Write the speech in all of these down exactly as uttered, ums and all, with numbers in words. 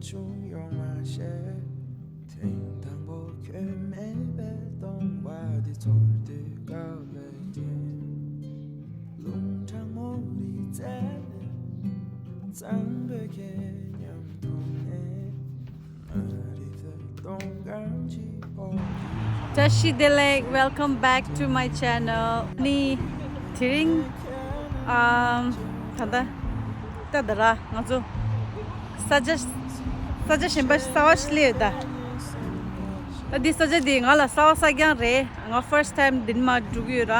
བྱུང་ཡོང་མ་ཤེས། ཐེངས་དང་པོ་ཁྱོད་མེད་པའི་སྟོང་བ་འདི་ཚོར་དུས་སྐབས་ལས་ཀྱི་རླུང་གྲང་མོ་རི་རྩེ་ནས་གཙང་པོའི་ཁྱེད་མཉམ་མཐོང་ནས། བཀྲ་ཤིས་བདེ་ལེགས། Welcome back to my channel. ནི་དེ་རིང་ཨམ་ད་ལྟ་ད་ལྟ་ར་ང་ཚོ་ས་ཆ་ས་ཆ་གཞན་པ་གསར་བ་ཞིག་སླེབས་ཡོད་ད། ད་འདི་ས་ཆ་འདི་ང་ལ་གསར་བ་གསར་རྐྱང་རེད། ང་first time འདི་ནས་མར་འགྲོ་གི་ཡོད་ར།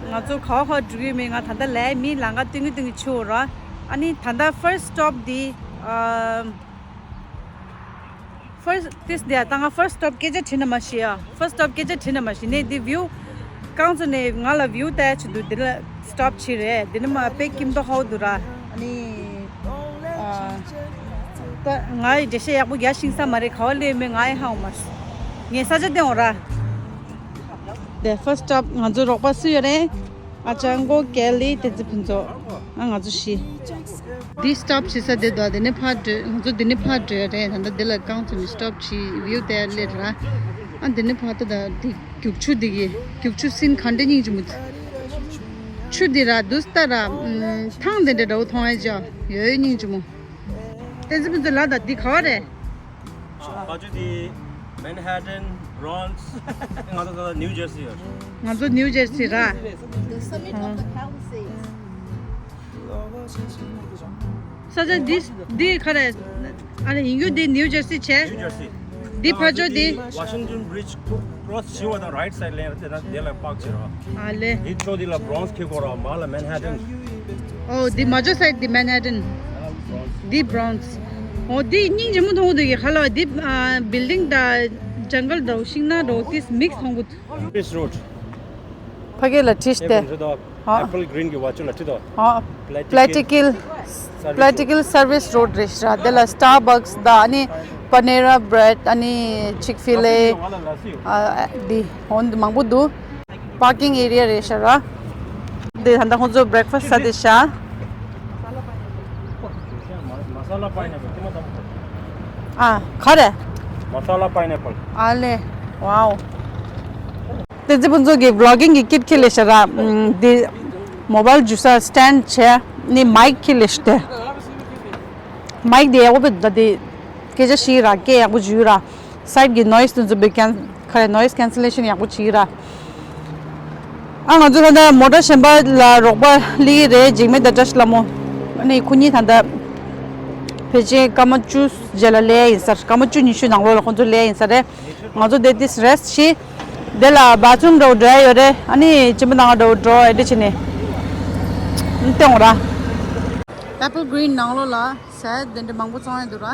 ང་ཚོ་ག་བ་ག་བ་འགྲོ་གི་ཡོད་མེད་ང་ད་ལྟ་ལས་མི་ལང་ཀ་སྟོན་གི་སྟོན་གི་ཆུ་བོ་ར། ཨ་ནི་ད་ལྟ་first stop འདི་ཨམ། First this day ད་ང་first stop སྐད་ཆ་དྲིས་ན་མ་ཤེས་ཡ། First stop སྐད་ཆ་དྲིས་ན་མ་ཤེས་ནས་འདི་view་རྐང་ཚོ་ནས་ང་ལ་view ལྟ་ཡ་ཆེད་དུ་འདི་ལ་stop བྱས་རེད། འདི་ནས་མར་དཔེ་སྐྱིད་མདོག་ཁ་པོ་འདུག་ར། ཨ་ནི་ཨ་ད་ང་ཡི་འགྲེལ་བཤད་ཡག་པོ་རྒྱག་ཤེས་ས་མ་རེད། ག་བ་སླེབས་མེད་ང་ཡི་ཧ་གོ་མ་སོང་། ངས་ས་ཆ་བསྟན་འོང་ར། འདི་first stop ང་ཚོ་རོགས་པ་སུ་ཡོད་རེད། ཨ་ཅག་མགོ་གལ་ལི་བསྟན་འཛིན་ཕུན་ཚོགས། ཨ་ང་ཚོ་བཞི། འདི་stop བྱེད་ས་དེ་དང་དེ་ནས་ཕར་བྲོས། ང་ཚོ་དེ་ནས་ཕར་བྲོས་རེད། ད་ལྟ་དེ་ལ་རྐང་ཚུགས་ནས་stop བྱེད་view དེ་སླེབས་ར། ཨ་དེ་ནས་ཕར་ད་ད་དེ་རྒྱུག་ཆུ་དེ་གི་རྒྱུག་ཆུ་སིན་ག་འདྲ་སྙིང་རྗེ་མོ། ཆུ་དེ་ར་དུས་ལྟར་ར་ཐང་དེ་འདྲ་འདྲ་བོ་མཐོང་ཡ་ཅག་ཡོད་སྙིང་རྗེ་མོ། བསྟན་འཛིན་ཕུན་ཚོགས་ལགས་ད་འདི་ག་བ་རེད། ཨ་ཁ་ཆུ་དེ་Manhattan, Bronx. ང་ཚོ་ད་New Jersey ཡོད། ང་ཚོ་New Jersey ར། The summit of the Palisades. ས་ཆ་འདི་འདི་ག་རེ། ཨ་ནི་ཡིན་རྒྱུ་འདི་New Jersey བྱས། New Jersey. འདི་ཕ་ཇོ་འདི། Washington Bridge cross བྱས་པ་དང་right side ལ་ཡང་དེ་ན་དེ་ལ་park བྱས་རོགས། ཨ་ལེ། འདི་ཕྱོགས་འདི་ལ་Bronx ཁེལ་གོ་ར་མ་ལ་Manhattan. ཨོ་འདི་མ་ཇོ་side འདི་Manhattan. འདི་Bronx. ཨོ་འདི་སྙིང་རྗེ་མོ་མཐོང་གི་འདུག་གི་ཧ་ལ་འདི་building དང་jungle འདྲ་ཤིང་ནགས་འདྲ་ཏིས་mix མཐོང་གི་འདུག Service road. ཕ་གི་ལ་བྲིས་ཏེ། Apple འདི་དང་ཧ། Apple Green གི་བ་ཅུ་ལ་བྲིས་དང་། ཧ། Platykill Platykill Service Road རེད་ཤག་དེ་ལ་Starbucks དང་ཨ་ནི་Panera Bread ཨ་ནི་Chick-fil-A ཨ་འདི་ཧོན་མང་པོ་འདུག Parking area རེད་ཤག་ར། འདི་ད་ལྟ་ཁོང་ཚོ་breakfast ཟ་བསྡད་ཤག Masala pineapple ཨ་ག་རེ། Masala pineapple. ཨ་ལེ། Wow. བསྟན་འཛིན་ཕུན་ཚོགས་ཀྱི་vlogging གི་kit ཁྱེར་ལས་ཤག་ར། ཨམ། འདི་mobile འཇུ་ས་stand བྱས་ནི་mic ཁྱེར་ལས་ཤག་སྟེ། Mic འདི་ཡག་པོ་བེད་ད་འདི་སྐད་ཆ་ཤེས་ར་སྐད་ཡག་པོ་འཇུ་ར། Side གི་noise དེ་ཚོ་བེད་can ག་རེ་noise cancellation ཡག་པོ་བྱེད་ར། ཨ་ང་ཚོ་ད་ལྟ་མོ་ཊ་གཞན་པ་ལ་རོགས་པ་སླེབས་ཀྱི་རེད། འཇིགས་མེད་དང་བཀྲ་ཤིས་ལྷ་མོ། ཨ་ནི་ཁོ་གཉིས་ད་ལྟ་ཕལ་ཆེར་སྐར་མ་བཅུ་རྗེས་ལ་སླེབས་ཡིན་ས་རེད། སྐར་མ་བཅུ་ཉི་ཤུ་ནང་ལོགས་ལ་ཁོ་ཚོ་སླེབས་ཡིན་ས་རེད། ང་ཚོ་དེ་ཏིས་rest བྱེད། དེ་ལ་bathroom འགྲོ་འགྲོ་ཡ་ཡོད་རེད། ཨ་ནི་སྤྱི་པ་ནང་འགྲོ་འགྲོ་ཨེ་འདྲ་བྱས་ནས་བསྟན་འོང་ར། Apple Green ནང་ལོགས་ལ་ཟས་དེ་འདྲ་མང་པོ་བཙོང་ཡ་འདུག་ར།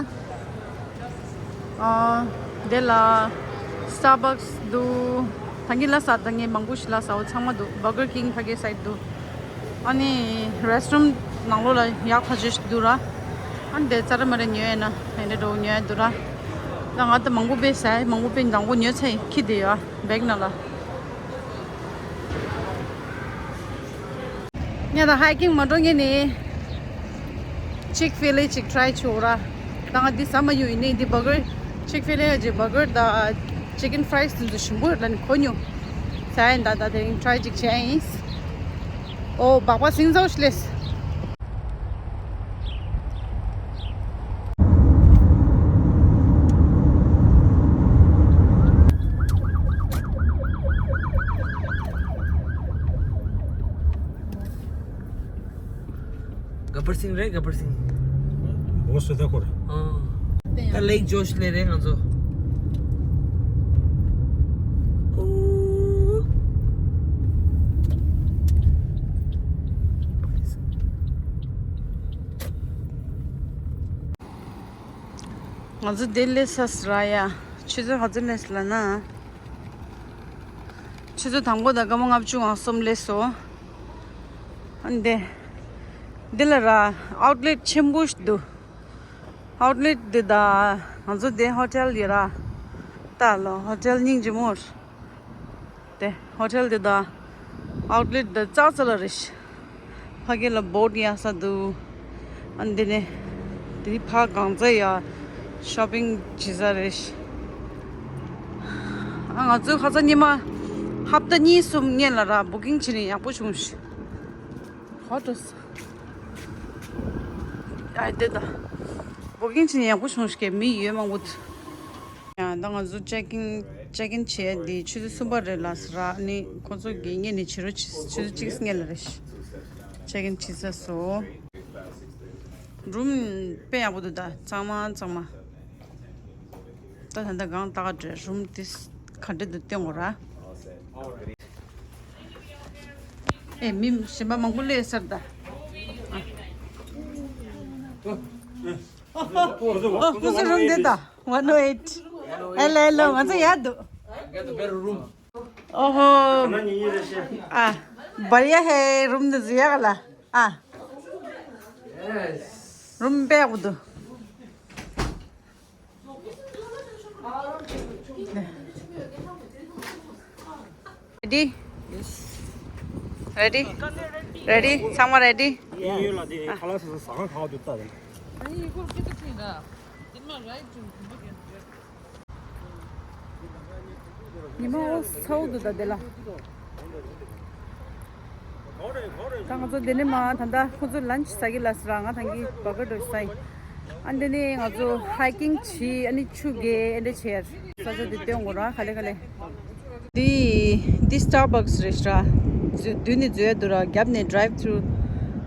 ཨ་དེ་ལ་Starbucks འདུག་ད་གིན་ལ་ཟ་ད་ངས་མང་པོ་ཞིག་ལ་ཟ་བ་ཚང་མ་འདུག Burger King ཕ་གི་side འདུག་ཨ་ནི་restroom ནང་ལོགས་ལ་ཡག་ཐག་ཆོད་ཞིག་འདུག་ར། ཨ་ནི་དེ་ཙ་ར་མ་ར་ཉོས་ཡིན་ན་ཨེ་འདྲ་འགྲོ་ཉོས་ཡ་འདུག་ར། ད་ང་ད་མང་པོ་དཔེ་ཟས་མང་པོ་དཔེ་མང་པོ་ཉོས་ཚར་ཡིན། ཁྱི་དེ་ཡོད་bag ནང་ལ། ང་ད་hiking མ་འགྲོ་ངེས་ནི་Chick-fil-A ཅིག་try བྱེད་འོ་ར། ད་ང་འདི་ཟ་མ་ཡོང་ཡིན་ནི་འདི་burger Chick-fil-A གི་burger དང་chicken fries དེ་ཚོ་ཞིམ་པོ་རེད་ལ་ནི་གོ་མྱོང་། ཟ་ཡིན་ད་ད་དེ་རིང་try ཅིག་བྱས་ཡིན། ཨོ་སྦག་སྦག་སིང་ཚའོ་ཤི་ལེས། Gabbar Singh རེད། Gabbar Singh. བོ་སོ་ད་ཁོར། ཨ། ད་Lake Josh ལ་རེད་ང་ཚོ། ཨོ། ང་ཚོ་དེ་སླེབས་ས་ར་ཡ། ཆུ་ཚོད་ག་ཚོད་སླེབས་ལ་ན། ཆུ་ཚོད་དང་པོ་དང་སྐར་མ་ལྔ་བཅུ་ང་གསུམ་སླེབས་སོང་། ཨ་འདི། འདི་ལ་ར་outlet ཆེན་པོ་ཞིག་འདུག Outlet འདི་ད་ང་ཚོ་འདི་hotel ཡོད་ར། ད་ལོ་hotel སྙིང་རྗེ་མོ། དེ་hotel འདི་ད་outlet འདི་ཙག་ཙག་ལ་རེད། ཕ་གི་ལ་boat ཡག་ས་འདུག་ཨ་འདི་ནས་དེ་ཕ་གང་ཚ་ཡ། ཤོ་པིང་བྱེད་ས་རེད། ཨ་ང་ཚོས་ཁ་སང་ཉི་མ་ཧབ་ཏ་གཉིས་གསུམ་སྔོན་ལ་ར་བུ་ཀིང་བྱས་ནས་ཡག་པོ་བྱུང་ཤག་ཧོ་ཏོ་ས། ཨ་དེ་ད། བུ་ཀིང་བྱས་ནས་ཡག་པོ་བྱུང་ཤག་མི་ཡོད་མང་པོ་འདུག་ཡང་ད་ང་ཚོ་ཅེག་ཨིན་ཅེག་ཨིན་བྱས་འདི་ཆུ་ཚོད་གསུམ་པ་རེད་ལ་ཟེར་ར། ཨ་ནི་ཁོ་ཚོ་གིས་སྔོན་ནས་བྱེད་རོགས་བྱེད། ཆུ་ཚོད་གཅིག་སྔོན་ལ་རེད། ཅེག་ཨིན་བྱེད་ཚར་སོང་། རུམ་དཔེ་ཡག་པོ་འདུག་ད་གཙང་མ་གཙང་མ། ད་ད་ལྟ་གང་ལྟ་ག་འདྲ་རུམ་དེ་ག་འདྲ་འདུག་སྟོན་དགོས་ར། ཨེ་མི་གཞན་པ་མང་པོ་སླེབས་ཚར་ད། ཨ། ཨ་ཁོ་ཚོ་རུམ་དེ་ད། ཝན་ཨོ་ཨེཊ། ཧེ་ལོ་ཧེ་ལོ། ང་ཚོ་ཡར་འདུག་ཨོ་ཧོ། ཨ། བར་ཡ་ཧེ། རུམ་འདི་ཟིག་ཡག་ལ། ཨ། རུམ་དཔེ་ཡག་པོ་འདུག Ready? Ready? Ready? ཚང་མ་ready? ཡོད་ལ་དེ་ཁ་ལག་ཟ་ས་ཟ་ཁང་ག་པར་འདུག་ལྟ་དང་། ཉི་མ་འོ་ཚ་བོ་འདུག་ད་དེ་ལ། ད་ང་ཚོ་འདི་ནས་མར་ད་ལྟ་ཁོ་ཚོ་ལན་ཆི་ཟ་གི་ལ་ཟེར་ར། ང་ད་གིན་བར་གར་འདྲ་ཟ་ཡིན། ཨ་འདི་ནས་ང་ཚོ་ཧའི་ཀིང་བྱས། ཨ་ནི་ཆུ་རྐྱལ་ཨེ་འདྲ་བྱས། ས་ཆ་འདི་སྟོན་དགོས་ར། ག་ལེ་ག་ལེ། འདི་འདི་Starbucks་རེད་ཤག་མདུན་ནས་འཛུལ་ཡ་འདུག་ར། རྒྱབ་ནས་drive through།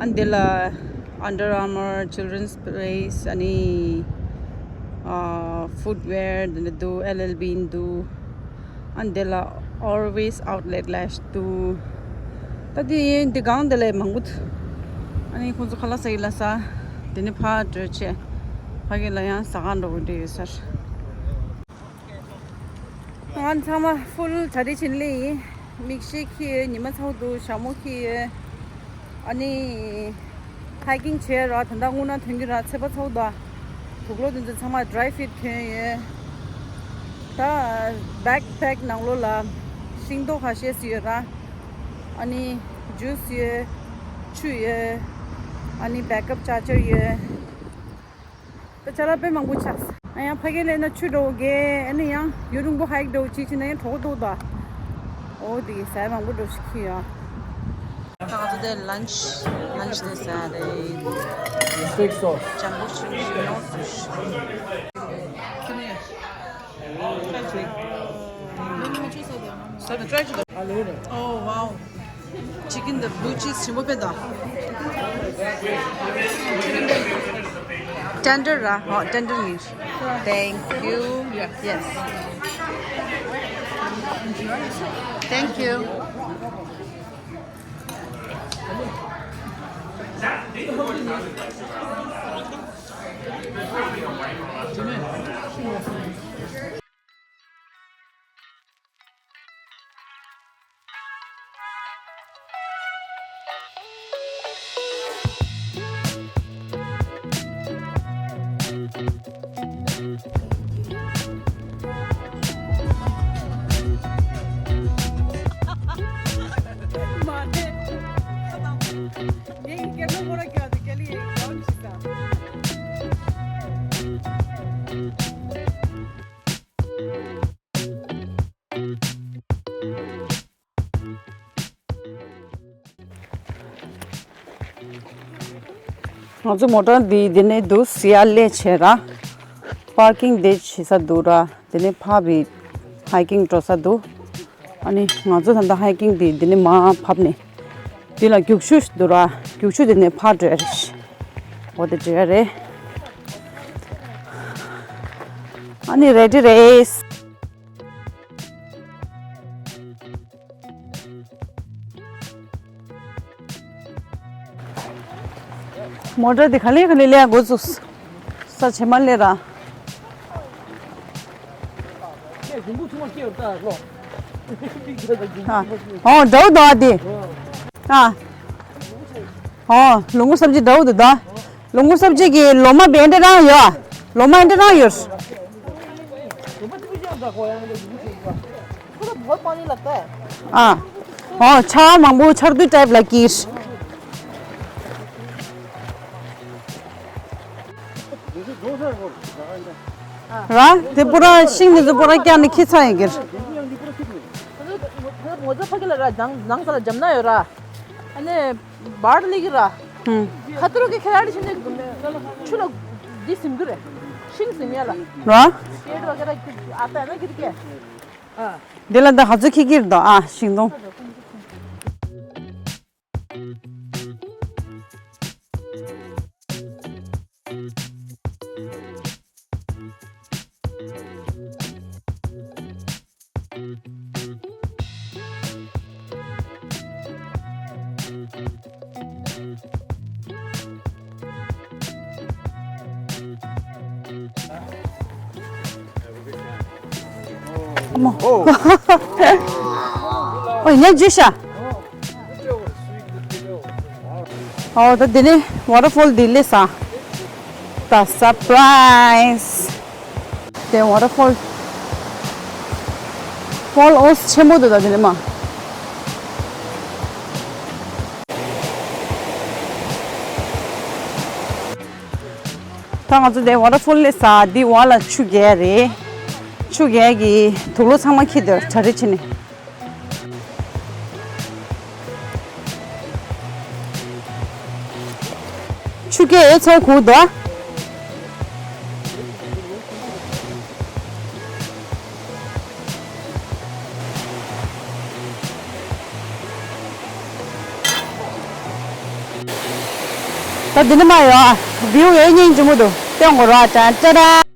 ཨ་འདི་ལ་Under Armour, Children's Place། ཨ་ནི་ཨ་footwear་འདི་འདྲ་འདུག L L Bean་འདུག་ཨ་འདི་ལ་Always Outlet Lash་འདུག་ད་འདི་འདི་སྒང་འདི་ལས་མང་པོ་འདུག་ཨ་ནི་ཁོང་ཚོ་ཁ་ལག་ཟ་གི་ལ་ཟ། དེ་ནས་ཕར་བྲོས་བྱས་ཕ་གི་ལ་ཡང་ཟ་ཁང་འགྲོ་གི་འདྲ་ཡོད་ས་རེད། ང་ཚང་མ་full་གྲ་སྒྲིག་བྱས་ནས་སླེབས་ཡིན། མིག་ཤེལ་འཁྱེར་ཡོད། ཉི་མ་ཚ་བོ་འདུག་ཞྭ་མོ་འཁྱེར་ཡོད། ཨ་ནི་hiking་བྱས་ར། ད་ལྟ་སྔོན་ན་ཐོན་གྱི་ར། ཚད་པ་ཚ་བོ་འདུག་དུག་ལོག་དེ་ཚོ་ཚང་མ་dry fit་གྱོན་ཡོད། ད་backpack་ནང་ལོགས་ལ་ཤིང་ཏོག་ཁ་ཤས་ཡོད་ར། ཨ་ནི་juice་ཡོད། ཆུ་ཡོད། ཨ་ནི་backup charger་ཡོད། ད་ཅ་ལག་དཔེ་མང་པོ་ཆགས། ཨ་ཡང་ཕ་གི་ལས་ན་ཆུ་འགྲོ་གི། ཨ་ནི་ཡང་ཡུན་རིང་པོ་hike་འགྲོ་ཅིག་ཅིག་ན་ཡང་གྲོད་ཁོག་ལྟོགས་ད། འོ་དེ་ཟས་མང་པོ་འགྲོ་ཞིག་ཁྱི་ཡ། ད་ང་ཚོ་དེ་lunch lunch་དེ་ཟ་རེད། Steak sauce. Jumbo shrimp noodles. Oh wow. Chicken the blue cheese ཞིམ་པོ་དཔེ་དང་། Tender་ར། ཨོ་tender meat. Thank you. Yes. Thank you. ང་ཚོ་མོ་ཊ་འདི་འདི་ནས་འདུག་སེ་ཡར་སླེབས་བྱས་ར། པར་ཀིང་དེ་བྱེད་ས་འདུག་ར། དེ་ནས་ཕར་བི་hiking་འགྲོ་ས་འདུག་ཨ་ནི་ང་ཚོ་ད་ལྟ་hiking་འདི་འདི་ནས་མར་བབས་ནས་འདི་ལ་རྒྱུག་ཆུ་འདུག་ར། རྒྱུག་ཆུ་དེ་ནས་ཕར་འགྲོ་ཡ་རེད། འོ་དེ་འགྲོ་ཡ་རེད། ཨ་ནི་ready་རེད། མོ་ཊ་དེ་ག་ལེ་ག་ལེ་སླེབས་འགོ་བཙུགས། ས་ཆེ་མ་སླེབས་ར། ཨ། ཨོ་འདྲ་བོ་འདུག་ཨ་དེ། ཨ། ཨོ་ལུག་མགོ་སབ་ཇི་འདྲ་བོ་འདུག་ད། ལུག་མགོ་སབ་ཇི་གི་ལོ་མ་བེ་འདྲ་རང་ཡོད། ལོ་མ་འདྲ་རང་ཡོད། ཨ། ཨོ་ཆར་མང་པོ་ཆར་དུས་type་ལ་ཀིར། ར། དེ་པུ་ར་ཤིང་འདི་ཚོ་པུ་ར་བཀྱག་ནས་ཁྱི་ཚ་ཡིན་གྱི་ར། ང་ཚོ་ཕ་གི་ལ་ར་ནང་ས་ལ་འཇམ་ན་ཡོད་ར། ཨ་ནི་བར་ལི་གི་ར། ཧུམ། ཁ་ཏུ་རུ་གི་ཁེ་ར་ཏི་ཤིན་ཏུ་ཆུ་ལ་འདི་སིམ་གི་རེད། ཤིང་སིམ་ཡ་ལ། ར། སྐད་ར་ཁེ་ར་ཨ་ཏ་ན་གི་རི་ཀེ། འདི་ལ་འདི་ཧ་ཚོ་ཁི་ཀིར་དོ་ཨ་ཤིང་སྡོང་། ཨོ་ཡ་ཇི་ཤ། ཨོ་ད་དེ་ནས་ཝ་ཊར་ཕོལ་འདི་སླེབས་ས། ད་སར་པ་རའི་ཛི། དེ་ཝ་ཊར་ཕོལ། ཕོལ་ཨོས་ཆེན་པོ་འདུག་ད་དེ་ནས་མ། ད་ང་ཚོ་དེ་ཝ་ཊར་ཕོལ་སླེབས་ས་འདི་བ་ལ་ཆུ་རྐྱལ་རེད། ཆུ་རྐྱལ་གྱི་དུག་ལོག་ཚང་མ་འཁྱེར་དེར་གྲ་སྒྲིག་བྱས་ནས། ཆུ་རྐྱལ་ཚོ་གུག་དོ། ད་འདི་ནི་མ་ཡོད་ཨ། བིའུ་ཡོད་སྙིང་རྗེ་མོ་འདུག་སྟོན་དགོས་ར་ཅན་ཅ་ར།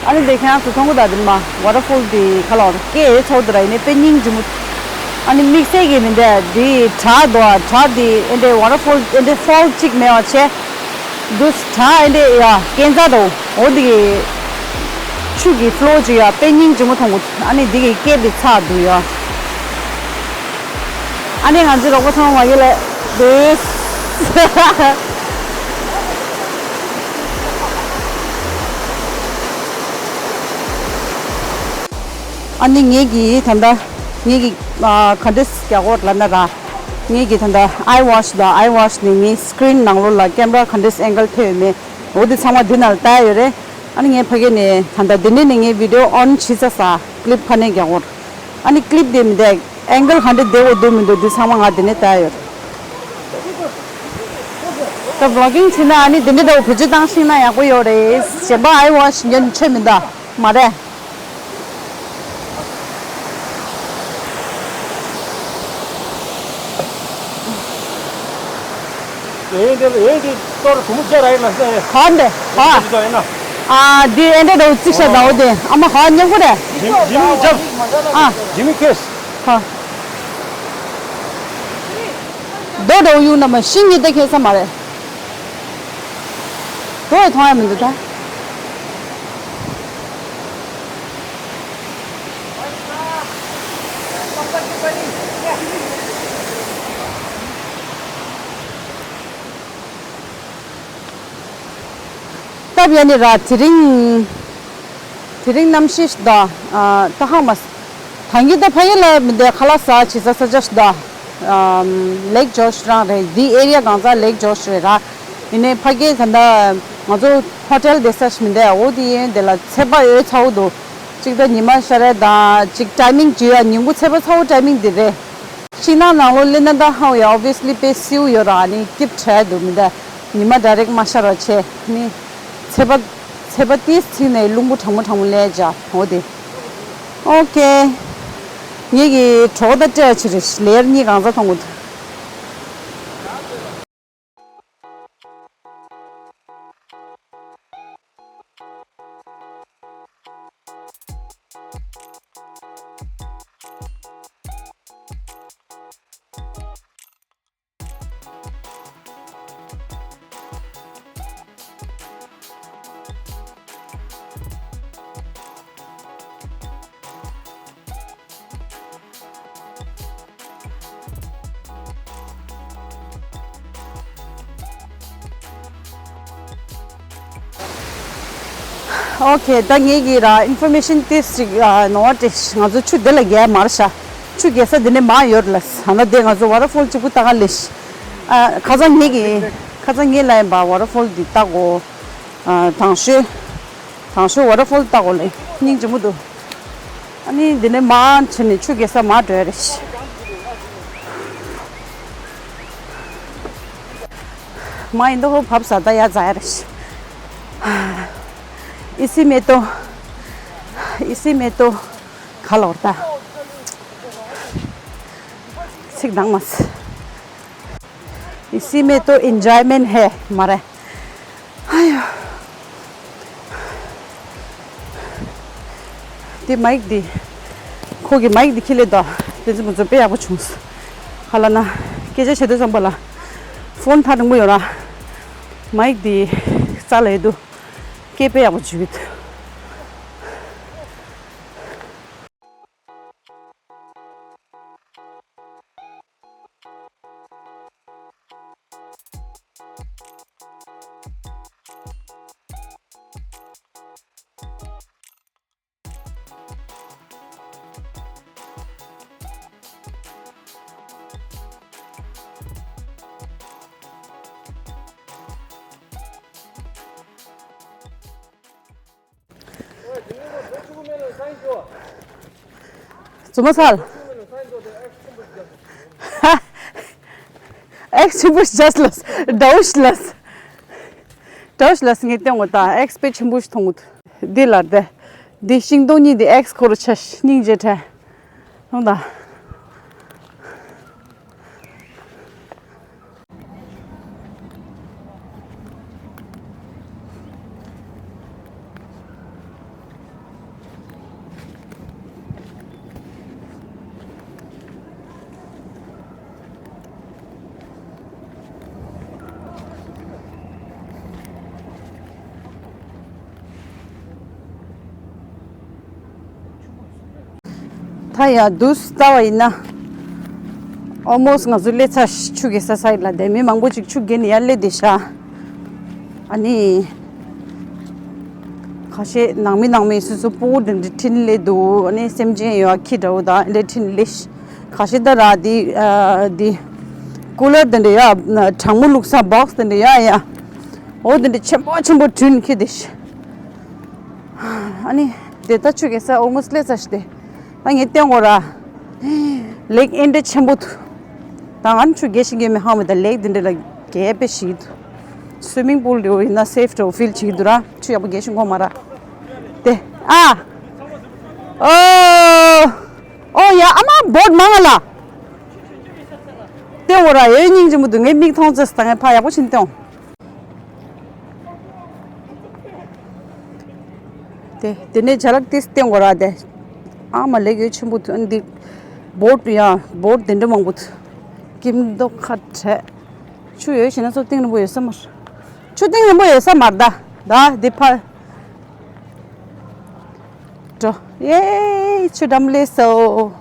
ཨ་ནི་དེ་ཁྱེད་རང་ཚོ་མཐོང་གི་ད་དེ་མ་ཝ་ཊར་ཕོལ་དེ་ཁ་ལོ་སྐད་ཚོགས་དེ་ར་ཡིན་ནི་དཔེ་སྙིང་རྗེ་མོ། ཨ་ནི་དམིགས་བསལ་གྱི་མི་འདྲ་དེ་བྲག་དོ་བྲག་དེ་ཨེ་འདྲའི་ཝ་ཊར་ཕོལ་ཨེ་འདྲའི་ཕོལ་གཅིག་མེད་པ་བྱས། འདུ་བྲག་ཨེ་འདྲའི་ཡ་སྐས་འཛེག་དོ་འོ་དེ་གི་ཆུ་གི་ཕ་ལོ་ཅིག་ཡ་དཔེ་སྙིང་རྗེ་མོ་མཐོང་གི་ཨ་ནི་དེ་གི་སྐད་དེ་ཚགས་འདུག་ཡ། ཨ་ནི་ང་ཚོའི་རོགས་པ་ཚང་མ་མ་གི་ལ་འདུག་ཨ་ནི་ངེད་ཀྱིས་ད་ལྟ་ངེད་ཀྱིས་ཨ་ག་འདྲས་རྒྱག་དགོས་ལབ་ན་ར། ངེད་ཀྱིས་ད་ལྟ་ཨའི་ཝོ་ཤི་དང་ཨའི་ཝོ་ཤི་ནི་ངའི་སི་ཀི་རིན་ནང་ལོགས་ལ་ཀེམ་ར་ག་འདྲས་ཨེང་གལ་ཐེབས་ཡོད་མེད་འོ་དེ་ཚང་མ་འདི་ནང་ལ་བལྟ་ཡོད་རེད། ཨ་ནི་ངས་ཕ་གི་ནས་ད་ལྟ་འདི་ནས་ནི་ངའི་བི་ཌི་ཡོ་ཨོན་བྱེད་ས་ས་ཀི་ལིབ་ཕ་ནས་རྒྱག་དགོས། ཨ་ནི་ཀི་ལིབ་དེ་མི་འདུག་ཨེང་གལ་ག་འདྲ་བདེ་བོ་འདུག་མི་འདུག་འདི་ཚང་མ་ང་འདི་ནས་བལྟ་ཡོད། ད་བི་ལོག་གིང་བྱེད་ན་ཨ་ནི་འདི་འདྲ་འདྲ་བོ་བེད་སྤྱོད་བཏང་ཤེས་ན་ཡག་པོ་ཡོད་རེད། གཞན་པ་ཨའི་ཝོ་ཤི་ཉོ་ཆོད་མི་འདུག་མ་རེད། ཨེ་འདི་ཨེ་འདི་ཏོར་གུམ་ཅ་ར་ཡིན་ན་ས་ཡིན། ག་འདི་ག་འདི་ཡིན་ན། ཨ་འདི་ཨེ་འདྲ་འདྲ་བོ་བརྩིགས་ཤག་ཟླ་བོ་དེ་ཨ་མ་ག་ཉོ་གི་རེད། ཇི་ཇི་མི་ཇབ། ཨ་ཇི་མི་ཁེས། ཧ། རྡོ་འདྲ་བོ་གཡུག་ན་མ་ཤིང་གི་རྡོ་ཁེལ་ས་མ་རེད། རྡོ་ཡི་མཐོང་ཡ་མི་འདུག་ད། སྟབས་ཡག་ནི་ར་དེ་རིང་། དེ་རིང་གནམ་གཤིས་ཤི་ད། ད་ཧང་མ། ད་གིན་ད་ཕ་གི་ལ་མི་འདའི་ཁ་ལག་ཟ་བྱེད་ས་ས་ཆ་ཤི་ད། ལེག་ཇོར་ཇི་རང་རེད། འདི་ཨེ་རི་ཡ་གང་ཚ་ལེག་ཇོར་ཇི་རེད་ར། ཡིན་ནའི་ཕ་གི་ད་ད་ང་ཚོ་ཧོ་ཊེལ་དེ་ས་ཤི་མི་འདའི་འོ་དེ་ཡིན་དེ་ལ་ཚད་པ་ཡོད་ཚ་བོ་འདུག་གཅིག་ད་ཉི་མ་ཤར་རེད་ད་གཅིག་ཊའི་མིང་བརྗོད་ཡ་ཉིན་གུང་ཚད་པ་ཚ་བོ་ཊའི་མིང་འདི་རེད། ཤིང་ནགས་ནང་ལོགས་སླེབས་ན་ད་ཧང་ཡ་ཨོ་བི་ཡ་སི་ལི་དཔེ་སིའུ་ཡོད་ར་ནི་སྐྱིབས་བྲལ་འདུག་མི་འདའི་ཉི་མ་ཌའི་རེག་མ་ཤར་བ་བྱས་ནི། ཚད་པ། ཚད་པ་ཏིས་ཚིག་ནས་རླུང་བུ་གྲང་མོ་གྲང་མོ་ལས་བྱ་འོ་དེ། ཨོ་ཀེ། ངེད་ཀྱི་གྲོགས་དང་སྤྲད་ཕྱིར་ལེ་ཡར་གཉིས་གང་ཚ་མཐོང་གི་འདུག་ཨོ་ཁེ། ད་ངེད་ཀྱིས་ར་ཨིན་ཕོར་མེ་ཤན་ཏིས་ཅིག་ནོར་ཏེ་ང་ཚོ་ཆུ་དེ་ལ་རྒྱལ་མར་ཤ། ཆུ་རྒྱལ་ས་དེ་ནས་མ་ཡོད་ལ། ཨ་ན་དེ་ང་ཚོ་ཝ་ཊར་ཕོལ་གཅིག་པུ་ལྟ་ག་ལེ་ཤ། ཁ་སང་ངེད་ཀྱིས་ཁ་སང་ངེད་ལ་ཡིན་པ་ཝ་ཊར་ཕོལ་འདི་ལྟ་གོ། དང་ཤོས། དང་ཤོས་ཝ་ཊར་ཕོལ་ལྟ་གོ་ལེ། སྙིང་རྗེ་མོ་འདུག་ཨ་ནི་འདི་ནས་མར་ཕྱིན་ནས་ཆུ་རྒྱལ་ས་མར་འགྲོ་ཡ་རེད། མ་ཡིན་དོ་ཧོ་བབས་ས་ད་ཡ་ཛ་ཡ་རེད། ཨི་སི་མེ་ཏོ། ཨི་སི་མེ་ཏོ། ག་ལོར་ད། ཚིག་འདང་མ་སི། इसी में तो एंजॉयमेंट है हमारा। ཨ་ཡོ། དེ་མའིག་དེ། ཁོ་གི་མའིག་དེ་ཁྱེར་ལེ་དོ། དེ་ཚོ་མི་ཚོ་དཔེ་ཡག་པོ་བྱུང་སོང་། ཧ་ལ་ན། སྐད་ཆ་བྱེད་དུས་ཙམ་པ་ལ། ཕོན་ཐག་རིང་པོ་ཡོད་ར། མའིག་དེ་རྩ་ལ་ཡོད་དུ། སྐད་དཔེ་ཡག་པོ་བྱུང་ཡོད། ཙུ་མ་སལ། ཨེག་ཆེན་པོ་ཇས་ལས། ཌའུ་ཤི་ལས། ཌའུ་ཤི་ལས་ངས་བསྟན་གོ་ད་ཨེག་དཔེ་ཆེན་པོ་ཞིག་མཐོང་གོ། འདི་ལ་དེ། འདི་ཤིང་སྡོང་གཉིས་འདི་ཨེག་ཁོ་རུ་ཆ་སྙིང་རྗེ་ཁྲ། མཐོང་ད། ད་ཡ་དུས་ལྟ་བ་ཡིན་ན། ཨོ་མོ་སི་ང་ཚོ་སླེབས་ཚར་ཤག་ཆུ་རྒྱལ་ས་སའིཌ་ལ། དེ་མི་མང་པོ་ཅིག་ཆུ་རྒྱལ་ནས་ཡར་སླེབས་བསྡད་ཤག་ཨ་ནི། ཁ་ཤས་ནང་མི་ནང་མི་སོ་སོ་སྤུ་གུ་དེ་འདྲ་ཁྲིད་ནས་སླེབས་འདུག་ཨ་ནི་སེམས་ཅན་ཡོད་ཁྱི་འདྲ་བོ་དང་ཨེ་འདྲ་ཁྲིད་ནས་སླེབས་ཤག་ཁ་ཤས་ད་ར་དེ་ཨ་དེ་ཀུ་ལར་དེ་འདྲ་ཡ་གྲང་མོ་བླུགས་ས་བོག་སི་དེ་འདྲ་ཡ་ཡ། འོ་དེ་འདྲ་ཆེན་པོ་ཆེན་པོ་བྲུས་ནས་ཁྱེར་བསྡད་ཤག་ཨ་ནི་དེ་ད་ཆུ་རྒྱལ་ས་ཨོ་མོ་སི་སླེབས་ཚར་ཤག་དེ། ད་ངས་བསྟན་གོ་ར། ལེག་ཨེ་འདྲ་ཆེན་པོ་འདུག་ད་ང་ཆུ་རྒྱལ་ཞིག་རྒྱལ་མི་ཧ་མ་ད་ལེག་དེ་འདྲ་ལ་རྒྱལ་དཔེ་ཞིག་འདུག་སུའི་མིང་པུལ་འདྲ་བོ་ཡིན་ན་སེབ་འདྲ་བོ་ཕིལ་བྱེད་ཀྱི་འདུག་ར། ཆུ་ཡག་པོ་རྒྱལ་ཞིག་གོ་མ་ར། དེ། ཨ། ཨོ། ཨོ་ཡ་ཨ་མ་བོད་མང་ང་ལ། བསྟན་གོ་ར་ཡོད་སྙིང་རྗེ་མོ་འདུག་ངས་མིག་མཐོང་ཚེ་ད་ངས་ཕ་ཡག་པོ་ཕྱིན་བཏང་། དེ་དེ་ནས་ཇ་ལག་ཏིས་བསྟན་གོ་ར་དེ། ཨ་མ་ལེགས་ཡོད་ཆེན་པོ་འདུག་འདི། བོད་ཡ་བོད་དེ་འདྲ་མང་པོ་འདུག་སྐྱིད་མདོག་ཁ་བྲལ། ཆུ་ཡོད་བྱས་ན་ཚུར་གཏིང་རིང་པོ་ཡོད་ས་མ་རེད། ཆུ་གཏིང་རིང་པོ་ཡོད་ས་མ་རེད་ད། ད་འདི་ཕར། འགྲོ། ཡེ་ཆུ་འགྲམ་སླེབས་སོ།